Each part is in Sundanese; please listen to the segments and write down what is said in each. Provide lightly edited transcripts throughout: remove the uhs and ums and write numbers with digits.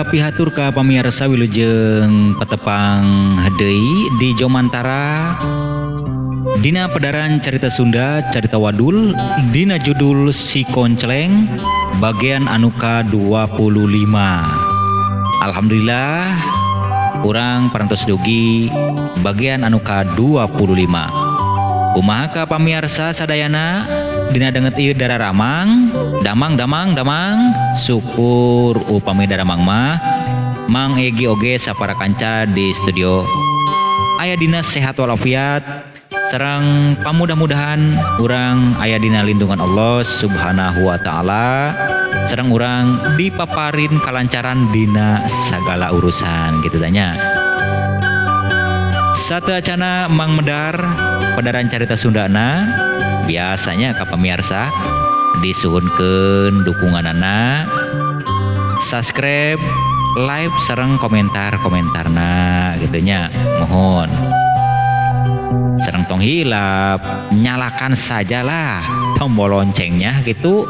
Kapihatur ka pamiarsa wilujeng patepang deui di Jomantara dina pedaran carita Sunda carita wadul dina judul Si Koncleng bagian anu ka-25. Alhamdulillah urang parantos dugi bagian anu ka-25. Kumaha ka pamiarsa sadayana dina danget ieu dararamang damang damang damang syukur upami daramang mah Mang Egi oge sapara kanca di studio aya dina sehat walafiat sareng pamudah-mudahan urang aya dina lindungan Allah Subhanahu wa taala sareng urang dipaparin kalancaran dina sagala urusan gitu tanya. Sateuacana Mang Medar pedaran carita Sundana biasanya ka pamiarsa disuhunkeun dukunganana subscribe, like sareng komentar-komentarna gitu nya. Mohon sareng tong hilap nyalakan sajalah tombol loncengnya gitu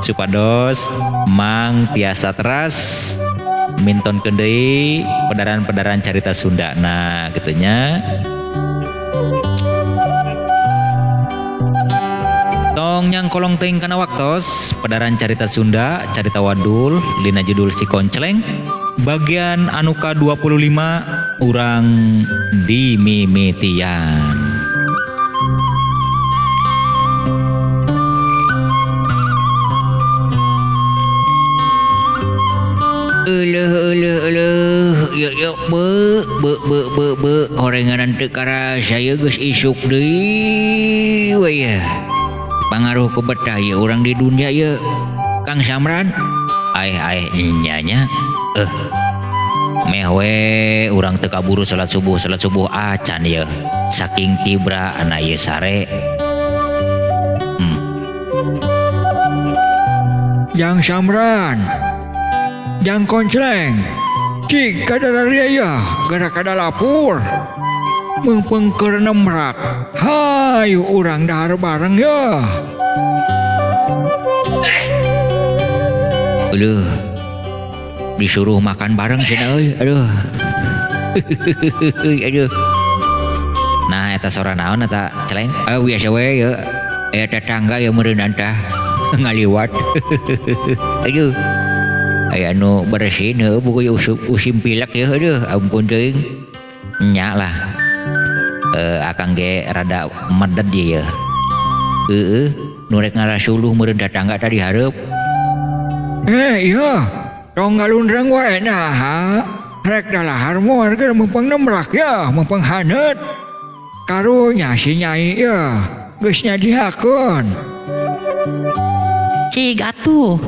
supados Mang tiasa teras mintonkeun deui pedaran-pedaran carita Sundana gitu nya. Tong nyangkolong teuing kana waktos pedaran carita Sunda carita wadul dina judul Si Koncleng bagian anu ka-25 urang dimimitian. Euleuh euleuh euleuh yuk yuk be be be be be horenganan teu karasa ieu geus isuk deui we ye. Pangaruh ku betah ieu urang di dunia ieu Kang Samran aeh aeh nya nya meh we urang teu kaburu salat subuh acan ieu saking tibra ana ieu sare. Jang Samran Jang Koncleng cik kadararia ya gara kada lapur meungpeung keur nemrak hayu urang dahar bareng ya. Aduh disuruh makan bareng cenah euy aduh. Aduh nah eta sora naon eta celeng biasa we ye aya tetangga ye meureun tah ngaliwat. Aduh aya nu bersin heuh buku usim pilek ye aduh ampun teuing nya lah akang ge rada meded ye heueuh nu rek ngarasuluh meureun tetangga tadi hareup. Iya tong ngalundrang wae naha rek dalahar moal keur meungpeung nemrak ya meungpeung haneut karunya si nyai ya geus nyadihakeun. Cig atuh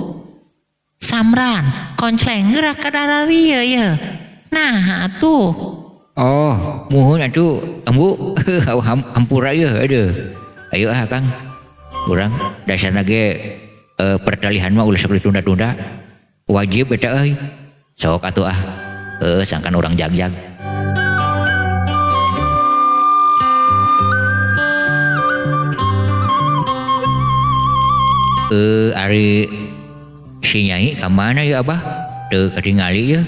Samran Koncleng gerak ka dararieu ye nah atuh. Oh muhun atuh ambu hampura ye aduh ayo ah Kang urang dasarna ge pertalihan mah ulah sok ditunda-tunda wajib eta euy sok atuh ah sangkan urang jag-jag. Ari si nyai ka mana ya abah teu katingali ye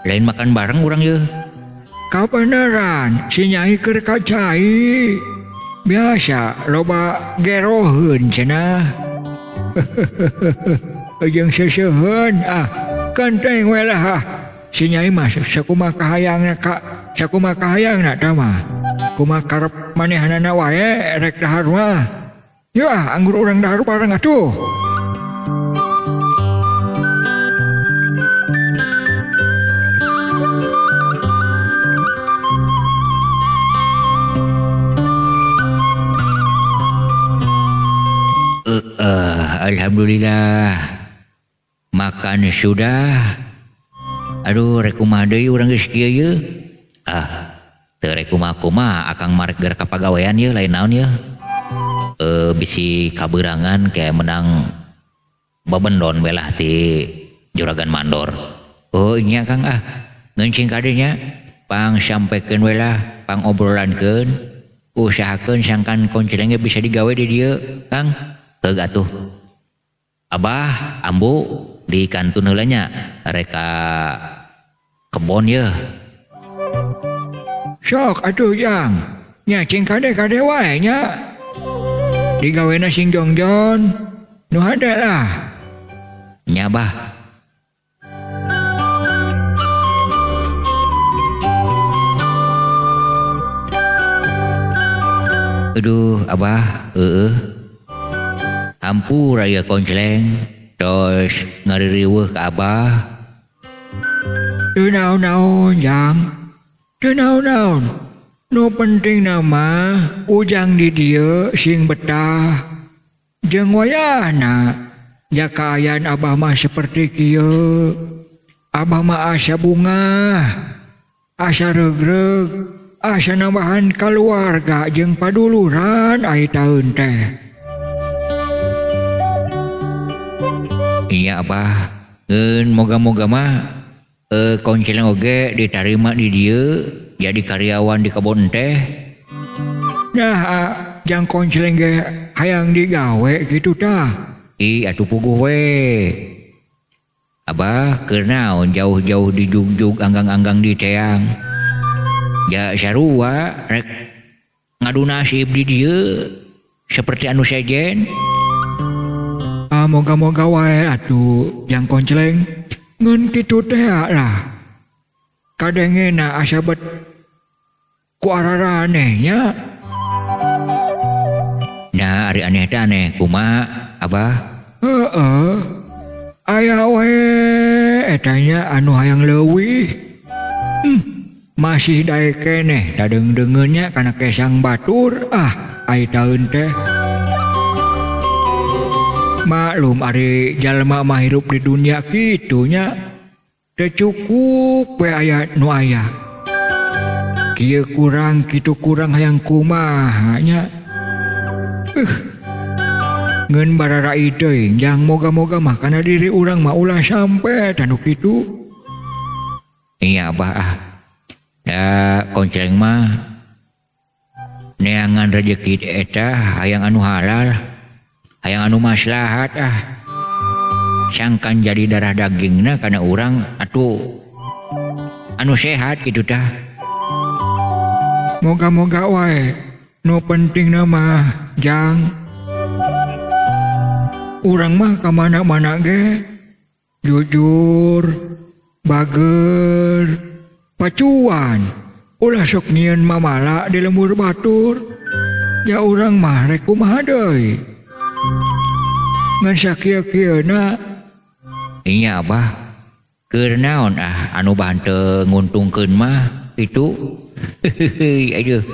lain makan bareng urang ye. Kabeneran si nyai keur ka cai biasa loba geroheun cenah. Jeung seseuheun ah kenteng we lah si nyai mah sakumaha kahayangna ka sakumaha kahayangna tah mah kumaha karep manehanana wae rek dahar mah. Yeuh ah anggur urang dahar bareng atuh. Alhamdulillah makan sudah. Aduh rek kumaha deui urang geus kieu ye. Ah teu rek kumaha-kumaha akang marek geura ka pagawean ye lain naon ye. Bisi kaberangan kayak menang babendon belah ti juragan mandor. Oh nya Kang ah ngencing kadinya pang sampaikan we lah pang obrolankeun usahakeun sangkan konclengnya bisa digawe di dieu Kang. Keug atuh Abah ambu Di kantun heula nya rek ka kebon yeuh. Sok atuh Jang. Nya cing kade-kade wae nya. Digawena sing jongjon. Nu hade lah. Nya bah. Aduh abah, heeh. Hampura ieu koncleng. Tos ngaririweuh ka abah. Teu naon-naon Jang. Teu naon-naon. Nu penting nama ujang di dieu sing betah. Jeung wayahna ja kaayaan abah mah seperti kieu. Abah mah asa bungah, asa regreg, asa nambahan kaluarga jeung paduluran ai taeun teh. Iya abah, ngeun moga-moga mah konceleng oge ditarima di dieu jadi karyawan di kebon teh. Nah, jang konceleng ge hayang digawe kitu tah. Ih, atuh puguh we. Abah keur naon jauh-jauh dijugjug anggang-anggang di teang. Ja sarua rek ngadu nasib di dieu seperti anu sejen. Ah, moga-moga wae atuh jang konceleng ngeun kitu teh lah. Kadengena asa bet ku araraneh nya. Nah, ari aneh teh aneh kumaha abah? Heeh. Aya we eta nya anu hayang leuwih. Masih daek keneh tadeung-deungeun nya kana kesang batur ah ai taeun teh. Maklum ari jalma mah hirup di dunia kitu nya. Teu cukup we aya nu aya. Kieu kurang kitu kurang hayang kumaha nya. Ngeun bararai teuing jang moga-moga mah kana diri urang mah ulah sampe tanu kitu. Iya abah ah. Da koncleng mah neangan rejeki eta hayang anu halal, hayang anu maslahat ah. Sangkan jadi darah dagingna kana urang atuh anu sehat kitu tah. Moga-moga wae nu pentingna mah jang urang mah ka mana-mana ge jujur, bager, pacuan, ulah sok nyieun mamala di lembur batur. Ya urang mah rek kumaha deui. Ngan sakieu-kieuna. Iya abah, keur naon ah anu bahan teu nguntungkeun mah itu. Aduh.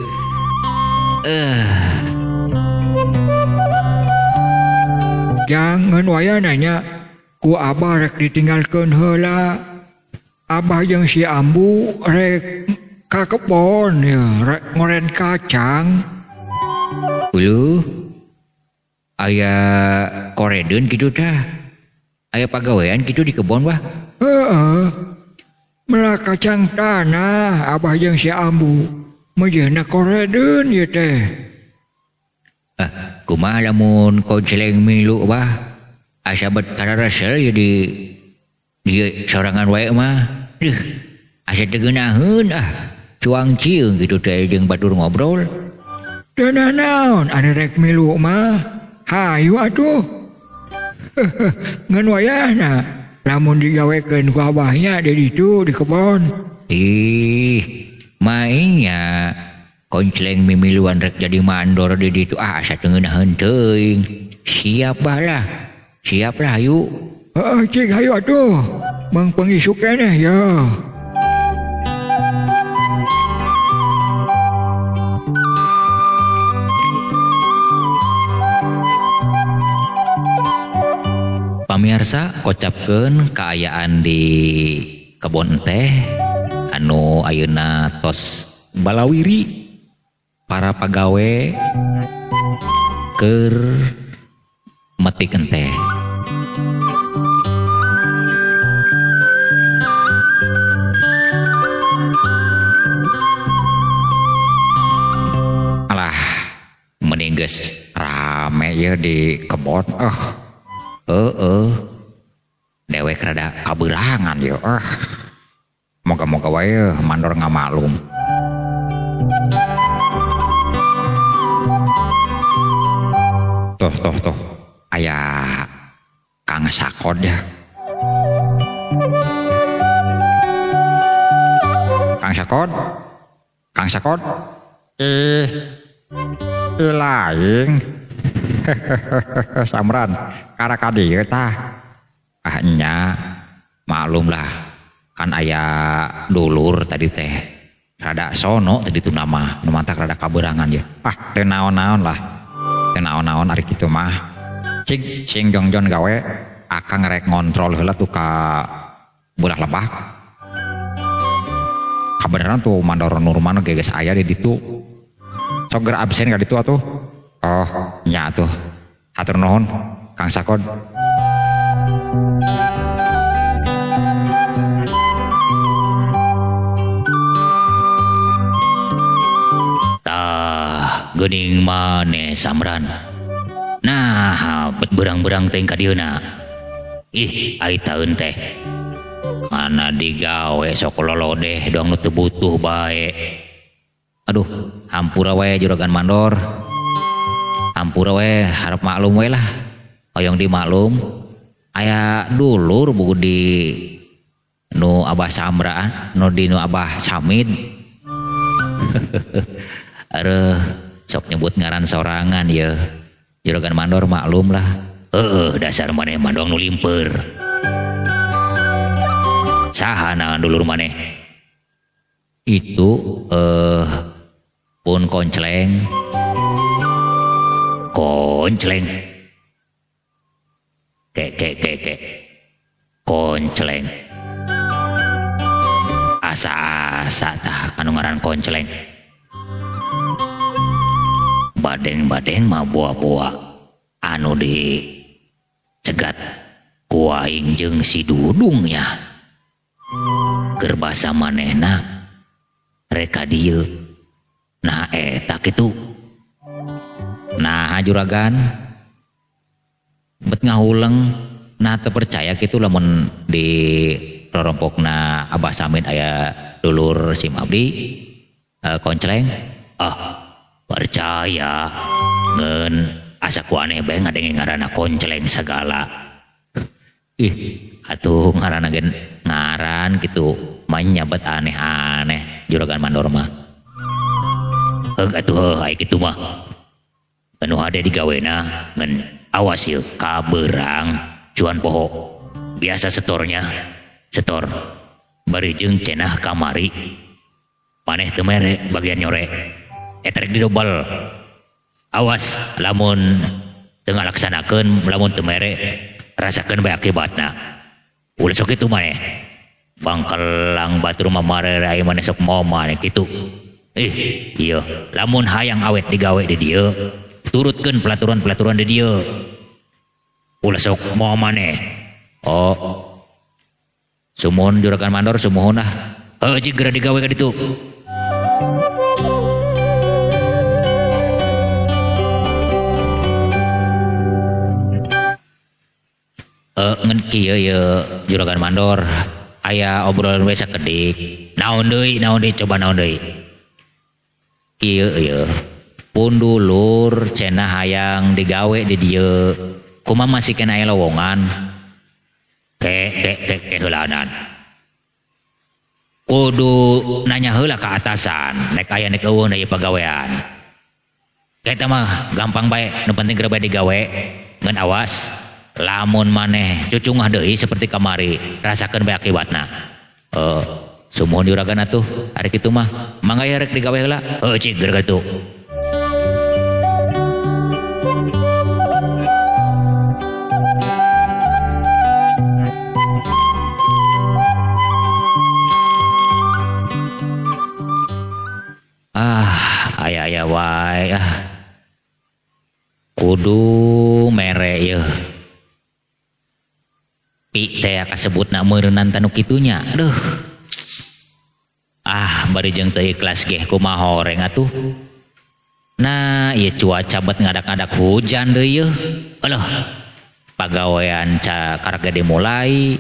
Jangan waya nanya ku abah rek ditinggalkeun heula. Abah jeung si Ambu rek ka kebon ya, rek ngoren kacang. Uluh. Aya koredeun kitu tah. Aya pagawean kitu di kebon wah. Heeh. Melak kacang tanah abah jeung si Ambu. Mejeuna koredeun ieu teh. Ah, kumaha lamun konceleng milu bah? Asa bet kararesel ieu di dieu sorangan wae mah. Duh, asa teu geunaheun ah. Cuang cieung kitu teh jeung batur ngobrol. Teu nanaon anu rek milu mah. Hayu atuh. Ngan wayahna lamun digawekeun ku abahnya di ditu di kebon. Ih, mainnya koncleng mimiluan rek jadi mandor di ditu ah asa teu ngeunaheun teuing. Siap bah lah. Siap lah hayu. Heeh, cik hayu atuh. Mangpeng isuk keneh ya. Pamirsa kocapkeun kaayaan di kebon teh anu ayeuna tos balawiri para pagawe keur metik enteh. Alah, mending geus rame ye di kebon. Heeh. Dewek rada kaberangan yeuh. Moga-moga wae mandor ngamaklum. Tuh tuh tuh. Aya Kang Sakod ya. Kang Sakod. Kang Sakod. Lain. Samran, karaka dieu tah. Ah nya, maklum lah. Kan aya dulur tadi teh. Rada sono tadi tu nama, nu mantak rada kaberangan ya. Ah, teu naon-naon lah. Teu naon-naon ari kitu mah. Cing sing jongjon gawe akang rek ngontrol heula tuh ka bulah lebak. Kabeneran tuh mandor Nurman ge geus aya di ditu. Sok geura absen ka ditu atuh. Oh, nya atuh. Hatur nuhun Kang Sakod. Tah, geuning maneh Samran. Nah, bet berang-berang teh ka dieuna. Ih, ai taeun teh. Kana digawe sok lolodeh doang nu teu butuh bae. Aduh, hampura wae juragan mandor. Hampura wae, harap maklum wae lah. Hoyong dimaklum. Aya dulur buku di nu Abah Samraan, nu di nu Abah Samid. Areuh, sok nyebut ngaran sorangan ye. Juragan mandor maklum lah. Heueuh, dasar maneh mah doang nu limper. Saha naon dulur maneh? Itu pun koncleng. Koncleng. Ke ke ke ke. Koncleng. Asa-asa tah kanu ngaran koncleng. Badeng-badeng mah boa-boa anu di cegat ku aing jeung si Dudungnya. Keur basa manehna rek ka dieu. Nah eta kitu. Nah juragan bet ngahuleng nah teu percaya kitu lamun di rorompokna Abah Samid aya dulur sim abdi koncleng. Ah, percaya ngeun asa ku aneh bae ngadenge ngaranna koncleng sagala. Ih, atuh ngaranna ge ngaran kitu mah nyabat aneh-aneh juragan mandor mah. Heug atuh heuh ai kitu mah. Anu hade digawena ngan awas ieu kabeurang cuan poho. Biasa setornya, setor bari jeung cenah kamari. Maneh teu mere bagian nyore. Eta rek didobel. Awas lamun teu ngalaksanakeun, lamun teu mere rasakeun bae akibatna. Ulah sok kitu maneh. Bangkelang batur mah marere ai maneh sok moal maneh kitu. Ih, ieu lamun hayang awet digawe di dieu, turutkeun pelaturan-pelaturan di dieu. Ulah sok moal maneh. Oh. Sumuhun juragan mandor sumuhun ah. Heuh cik geura digawe ka ditu. Ngan kieu ye juragan mandor aya obrolan we sakedik. Naon deui coba naon deui. Kieu ye pun dulur cenah hayang digawe di dieu. Kumaha masih kena aya lowongan? Ke ke ke ke heulaanan. Kudu nanya heula ka atasan, nek aya nek eueuh ieu pagawean. Eta mah gampang bae, nu penting geura bae digawe. Ngan awas lamun maneh cucungah deui seperti kamari, rasakeun bae akibatna. Sumuhun juragan atuh, ari kitu mah mangga ye rek digawe heula. Heuh cik geura kitu. Ah, aya-aya wae ah. Kudu mere yeuh. Pi teh kasebutna meureunnan tanu kitunya. Duh. Ah, bari jeung teu ikhlas geh kumaha horeng atuh. Nah, ieu cuaca bet ngadak-ngadak hujan deui yeuh. Alah. Pagawean karak gede mulai,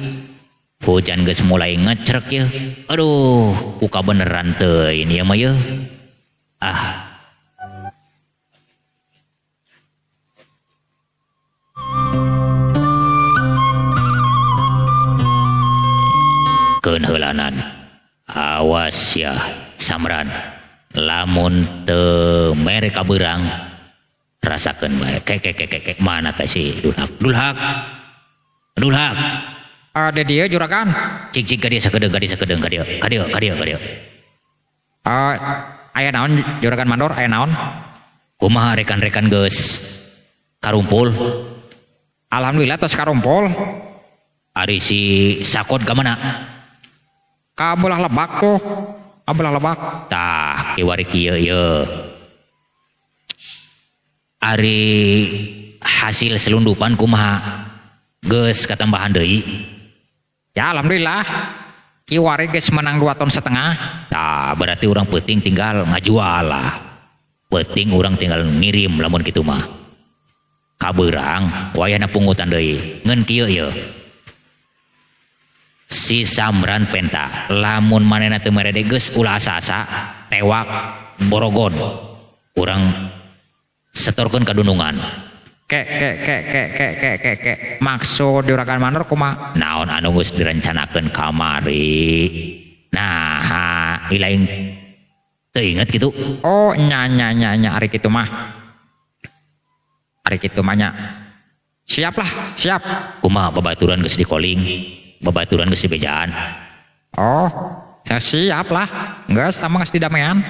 hujan geus mulai ngecrek ya. Aduh, ku kabeneran teuing ieu mah yeuh. Ah. Keun heulanan. Awas ya Samran, lamun teu mere kabeurang rasakeun bae. Ke ke ke ke mana teh si Dulhak? Dulhak. Dulhak. Ada dia juragan. Cik cik ka dieu sakedeung ka dieu sakedeung ka dieu. Ka dieu ka dieu ka dieu. Aya naon juragan mandor, aya naon? Kumaha rekan-rekan geus karumpul? Alhamdulillah tos karumpul. Ari si Sakot ka mana? Ka belah lebak tuh. Ka belah lebak. Tah, kiwari kieu ieu. Ari hasil selundupan kumaha? Geus katambahan deui. Ya alhamdulillah. Kiwari geus menang 2,5 ton. Tah, berarti urang peuting tinggal ngajual lah. Peuting urang tinggal ngirim lamun kitu mah. Kabeurang wayahna pungutan deui. Ngeun kieu ieu. Si Samran penta lamun manehna teu merede geus ulah asa-asa tewak borogon. Urang setorkeun ka dunungan. Ke ke ke ke ke ke ke ke maksud juragan mandor kumaha? Naon anu geus direncanakeun kamari. Nah, ilaing teu inget kitu. Oh, nya nya nya nya ari kitu mah. Ari kitu mah nya. Siap lah, siap. Kumaha babaturan geus dikoling, babaturan geus dibejaan. Oh, ya siap lah. Geus sama geus didamean.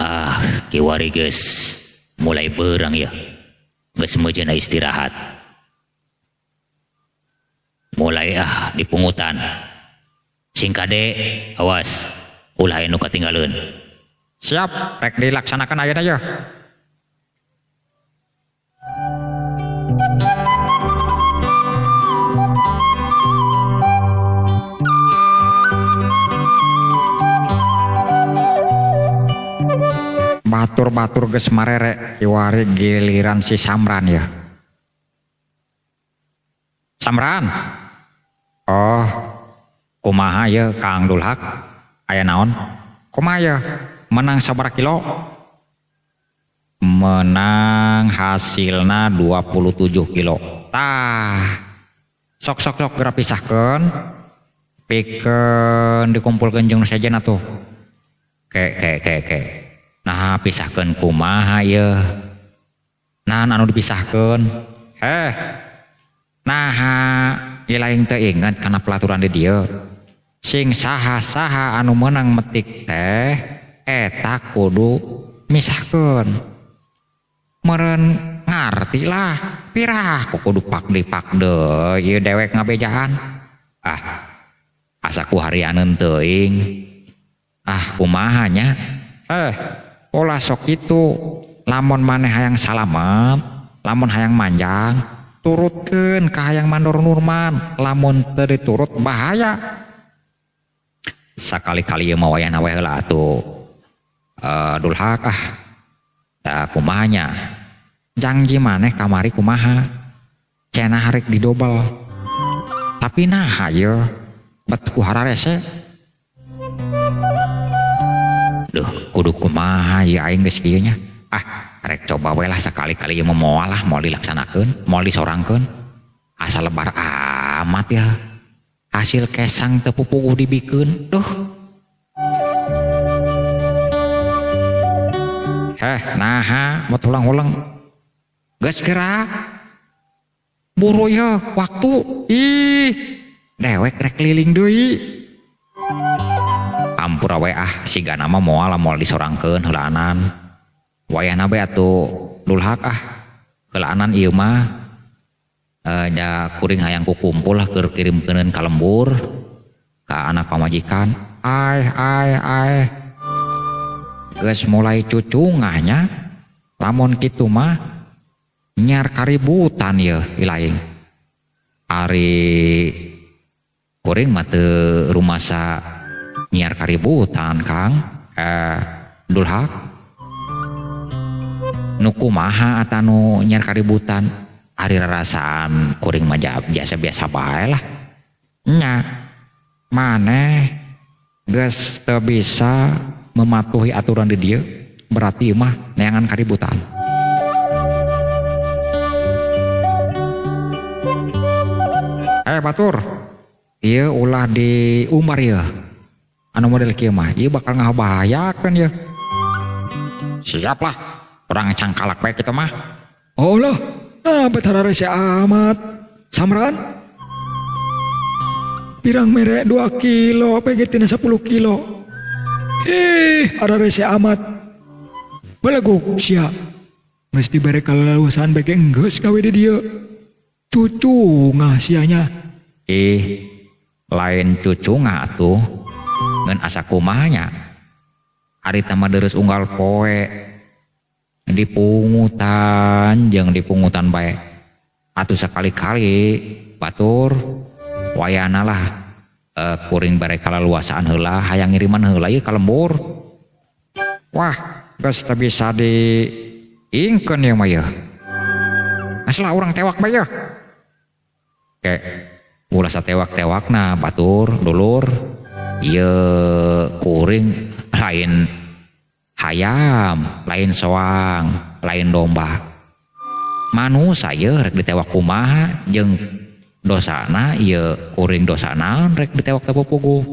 Ah, kiwari geus mulai berang ya. Geus meujeuhna istirahat. Mulai ah dipungutan. Sing kade, awas ulah anu katinggaleun. Siap, rek dilaksanakan ayeuna yeuh. Batur-batur geus marere kiwari giliran si Samran ya. Samran. Oh, kumaha ye Kang Dulhak? Aya naon? Kumaha ye? Menang sabaraha kilo? Menang hasilna 27 kilo. Tah. Sok sok sok geura pisahkeun. Pikeun dikumpulkeun jeung nu sejen atuh. Ke ke ke ke. Nah, pisahkeun kumaha ye? Nah, anu dipisahkeun. Heh. Nah, ilaing teu inget kana pelaturan di dieu. Sing saha-saha anu meunang metik teh eta kudu misahkeun. Meureun ngarti lah, pirah ku kudu pakde-pakde ieu dewek ngabejaan. Ah, asa ku harianeun teuing. Ah, kumaha nya? Eh, pola sok kitu. Lamun maneh hayang salamet, lamun hayang manjang, turutkeun ka hayang mandor Nurman. Lamun teu diturut bahaya. Sakali-kali ieu mah wayahna we heula atuh. Dulhak ah. Da kumaha nya? Jangji maneh kamari kumaha? Cenah harek didobel. Tapi naha ieu bet ku hararese. Duh, kudu kumaha ieu aing geus kieu nya. Ah, rek coba we lah sakali-kali ieu mah moal lah, moal dilaksanakeun, moal disorangkeun. Asa lebar amat ya. Hasil kesang teu pupuguh dibikeun. Duh. Heh, naha mau tulang-ulang. Geus gerak. Buru ye waktu. Ih, dewek rek keliling deui. Ampura we ah, sigana mah moal moal disorangkeun heulaanan. Wayahna bae atuh Dulhak ah. Heulaanan ieu mah da kuring hayang kukumpul lah keur kirimkeuneun ka lembur ka anak pamajikan. Ai ai ai. Geus mulai cucungahnya. Lamun kitu mah nyar kaributan yeuh ilaing. Ari kuring mah teu rumasa Nyiar kaributan Kang. Dulhak. Nu kumaha atanu nyiar kaributan? Ari rarasaan kuring mah biasa-biasa bae lah. Nya maneh geus teu bisa mematuhi aturan di dieu, berarti mah neangan kaributan. Batur, ieu ulah di umar ieu. Anu model kieu mah, ieu bakal ngabahayakeun ieu. Siap lah, urang cangkalak bae kitu mah. Oh lah, nah betara rese amat. Samran, pirang merek 2 kilo, PG tina 10 kilo. Ada rese amat. Beleguk sia. Geus dibere kaleluasan bege enggeus gawe di dieu. Cucu ngah sianya. Lain cucu ngah atuh. Ngan asa kumahanya. Ari tama deres unggal poe. Dipungutan jeung dipungutan bae. Atuh sekali-kali batur wayana lah kuring bare kalaluasaan heula hayang ngiriman heula ieu ka lembur. Wah, geus teu bisa diingkeun ieu mah ieu. Geus lah urang tewak bae ieu. Ke ulah satewak-tewakna batur dulur ieu kuring lain hayam, lain soang, lain domba. Manusa ieu rek ditewak kumaha jeung dosana ieu kuring dosa naon rek ditewak teh puguh.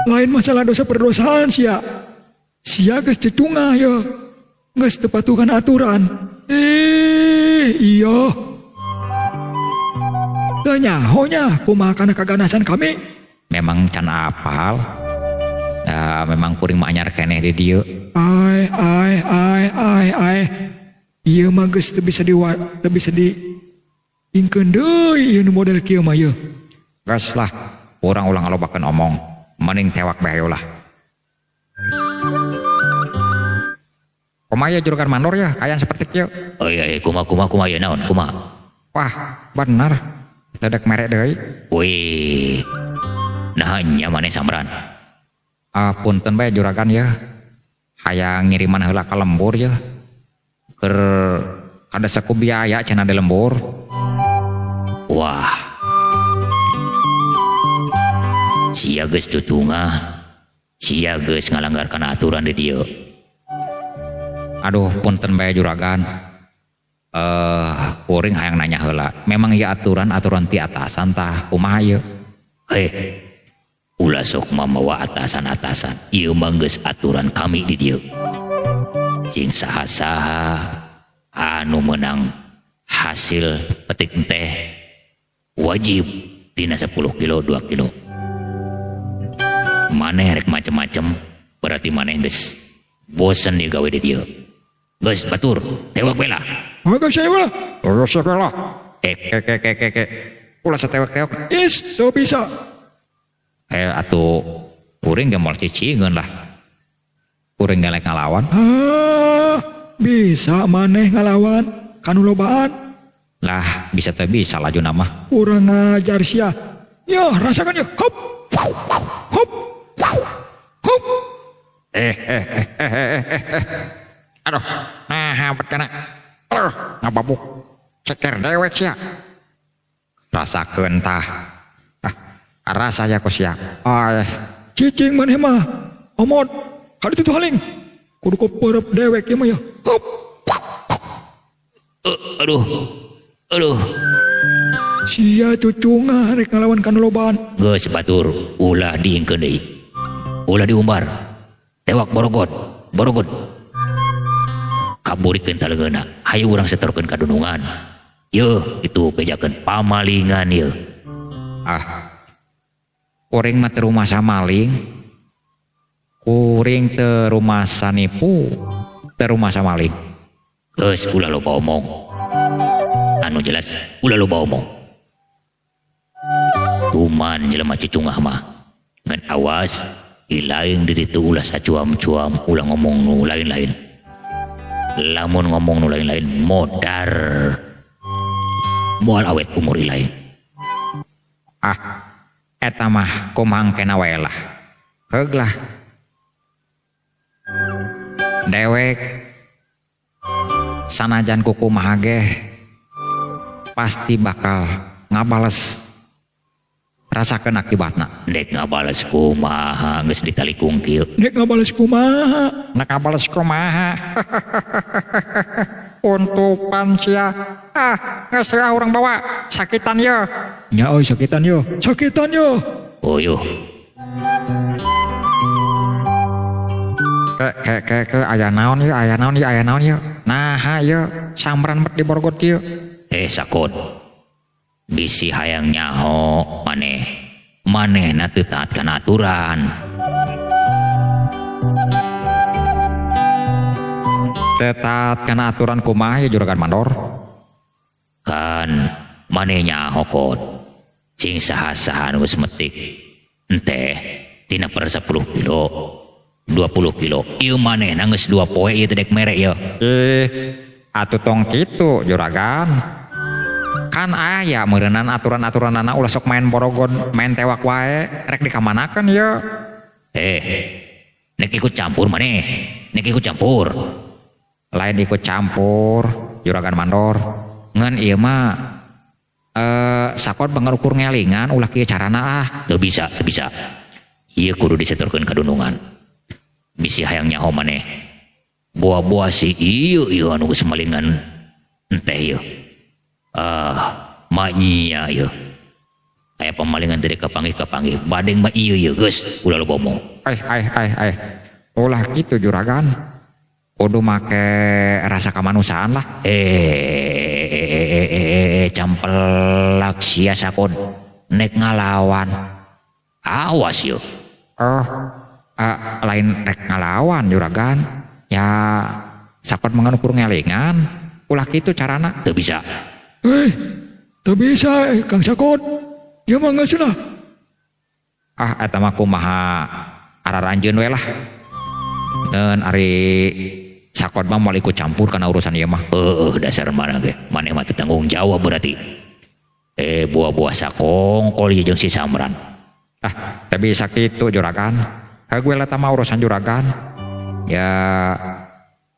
Lain masalah dosa perdosaan sia. Sia geus cecungah ieu. Geus teu patuhan aturan. Iya. Teu nyaho nya kumaha kana kaganasan kami. Memang can apal. Memang kuring mah anyar keneh di dieu. Ai ai ai ai ai. Ieu mah geus teu bisa di ingkeun deui ieu nu model kieu mah ieu. Geus lah, urang ulah ngalobakeun omong, mending tewak bae lah. Kumaha juragan mandor ya, kayan seperti kieu. Oh iya, kumaha kumaha kumaha ieu naon, kumaha? Wah, bener. Teu merek deui. Wih. Nah nya maneh Samran. Punten bae juragan ya. Hayang ngiriman heula ka lembur ya. Keur kada saku biaya cenah di lembur. Wah. Sia geus cucungah. Sia geus ngalanggar kana aturan di dieu. Aduh, punten bae juragan. Kuring hayang nanya heula. Memang ieu aturan-aturan ti atasan tah kumaha ieu? Heh. Ulah sok mamawa atasan-atasan. Ieu mah geus aturan kami di dieu. Sing saha-saha anu menang hasil petik teh wajib tina 10 kilo 2 kilo. Maneh rek macem-macem berarti maneh geus bosen di gawe di dieu. Geus batur, tewak bela. Geus saya bela. Geus bela. Ek. Ulah satewak-tewak. Is teu bisa. Atuh kuring ge moal cicingeun lah. Kuring ge lek ngalawan. Bisa maneh ngalawan kanu lobaan. Lah, bisa teh bisa lajuna mah. Urang ngajar sia. Yo, rasakan yo. Hop. Hop. Hop. Aduh, nah bet kana. Aduh, ngababuk. Ceker dewek sia. Rasakeun tah. Rasa ya ku sia. Ay, cicing maneh mah. Omot, kali itu haling. Kudu koperep dewek ieu mah ya. Hop. Aduh. Aduh. Sia cucungah rek ngalawan kana lobaan. Geus batur, ulah diingkeun deui. Ulah diumbar. Tewak borogot, borogot. Kaburikeun taleungeunna. Hayu urang setorkeun ka dunungan. Yeuh, itu bejakeun pamalingan yeuh. Ah. Kuring mah teu rumasa maling. Kuring teu rumasa nipu, teu rumasa maling. Geus ulah loba omong. Anu jelas ulah loba omong. Tuman jelema cucungah mah. Ngan awas ilaing di ditu ulah sacuam-cuam, ulah ngomong nu lain-lain. Lamun ngomong nu lain-lain modar. Moal awet umur ilaing. Ah, Eta mah kumaha engkena wae lah. Heug lah. Dewek sanajan kukumaha ge pasti bakal ngabales rasakeun akibatna. Dek ngabales kumaha geus ditalikung kieu. Dek ngabales kumaha? Nek ngabales kumaha? Untupan sia. Ah, geus urang bawa sakitan ye. Nya euy sakitan ye. Sakitan ye. Uyuh. Ke ke ke aya naon ye, aya naon ye, aya naon ye. Naha ye samran bet diborgot kieu. Sakot. Bisi hayang nyaho maneh. Manehna teu taat kana aturan. Teu taat kana aturan kumaha ya juragan mandor? Kan maneh nyaho kot. Sing saha-saha nu geus metik. Enteh tina per 10 kilo, 20 kilo. Ieu manehna geus 2 poe ieu teh dek mere ieu. Atuh tong kitu juragan. Kan aya meureunnan aturan-aturanana ulah sok main borogon, main tewak wae, rek dikamanakeun ye. Nek ikut campur maneh, nek ikut campur. Lain ikut campur, juragan mandor. Ngan ieu mah sakot bangukur ngelingan ulah kieu carana ah. Teu bisa, teu bisa. Ieu kudu disetorkeun ka dunungan. Bisi hayang nyaho maneh. Boa-boa si ieu ieu anu geus malingan enteh ieu. Maknya ieu. Aya pemalingan teh kapanggih-kapanggih. Badeng mah ieu ieu geus ulah loba omong. Ai. Ulah kitu juragan. Kudu make rasa kemanusiaan lah. Campelak sia sakon nek ngalawan. Awas yo. Lain rek ngalawan juragan. Ya sakon mengukur ngelingan. Ulah kitu carana. Teu bisa. Teu bisa Kang Sakon. Ieu mah geus lah. Ah eta mah kumaha araranjeun we lah. Ngeun ari sakon mah moal ikut campur kana urusan ieu mah. Dasar mana ge. Maneh mah teu tanggung jawab berarti. Buah-buah sakongkol ieu jeung si Samran. Ah, teu bisa kitu juragan. Ka gue eta mah urusan juragan. Ya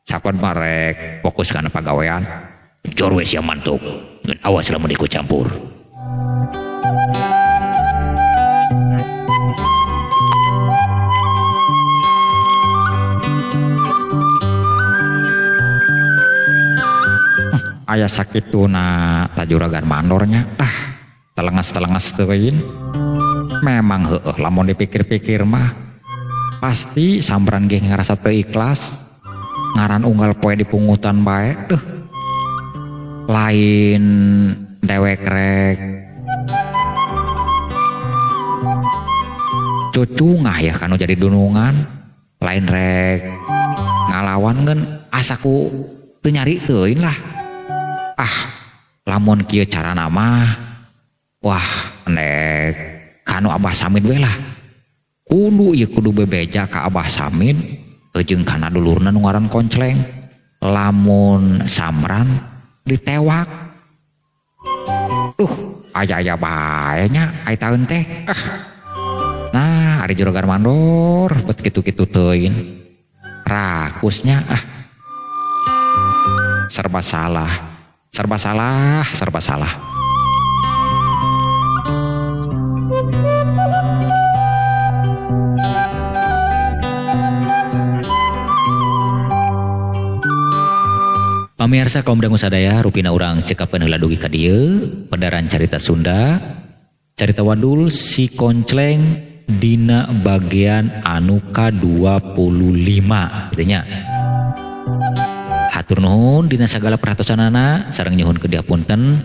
sakon mah rek fokus kana pagawean. Jor we sia mantuk. Ngeun awas lamun ikut campur. Aya sakituna tajuragan mandornya. Ah, telengas-telengas teuing. Memang heueuh lamun dipikir-pikir mah pasti Samran ge ngarasa teu ikhlas. Ngaran unggal poe dipungutan bae. Duh. Lain dewek rek cucungah ya kanu jadi dunungan. Lain rek ngalawan ngeun asaku teu nyari teuing lah. Ah, lamun kieu carana mah wah nek kanu Abah Samid we lah. Kudu ieu kudu bebeja ka Abah Samid jeung kana dulurna nu ngaran Koncleng. Lamun Samran ditewak. Duh, aya-aya bae nya ai taeun teh. Ah. Nah, ari juragan mandor bet kitu-kitu teuing. Rakusnya ah. Serba salah. Serba salah, serba salah. Pamirsa kaum dangu sadaya, rupina urang cekapkeun heula dugi ka dieu pedaran carita Sunda, carita wadul si Koncleng dina bagian anu ka-25 kitu nya. Hatur nuhun dina sagala perhatosanana sareng nyuhun ke dihapunten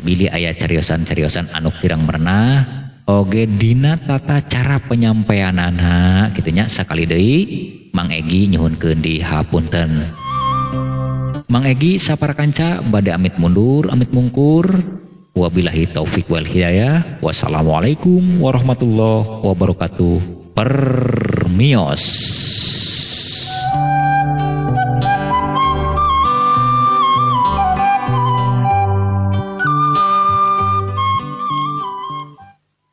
bilih aya cariosan-cariosan anu kirang merenah oge dina tata cara penyampaianana kitu nya. Sakali deui Mang Egi nyuhunkeun dihapunten. Mang Egi sapara kanca bade amit mundur amit mungkur. Wabillahi taufik wal hidayah. Wassalamualaikum warahmatullahi wabarakatuh. Permios.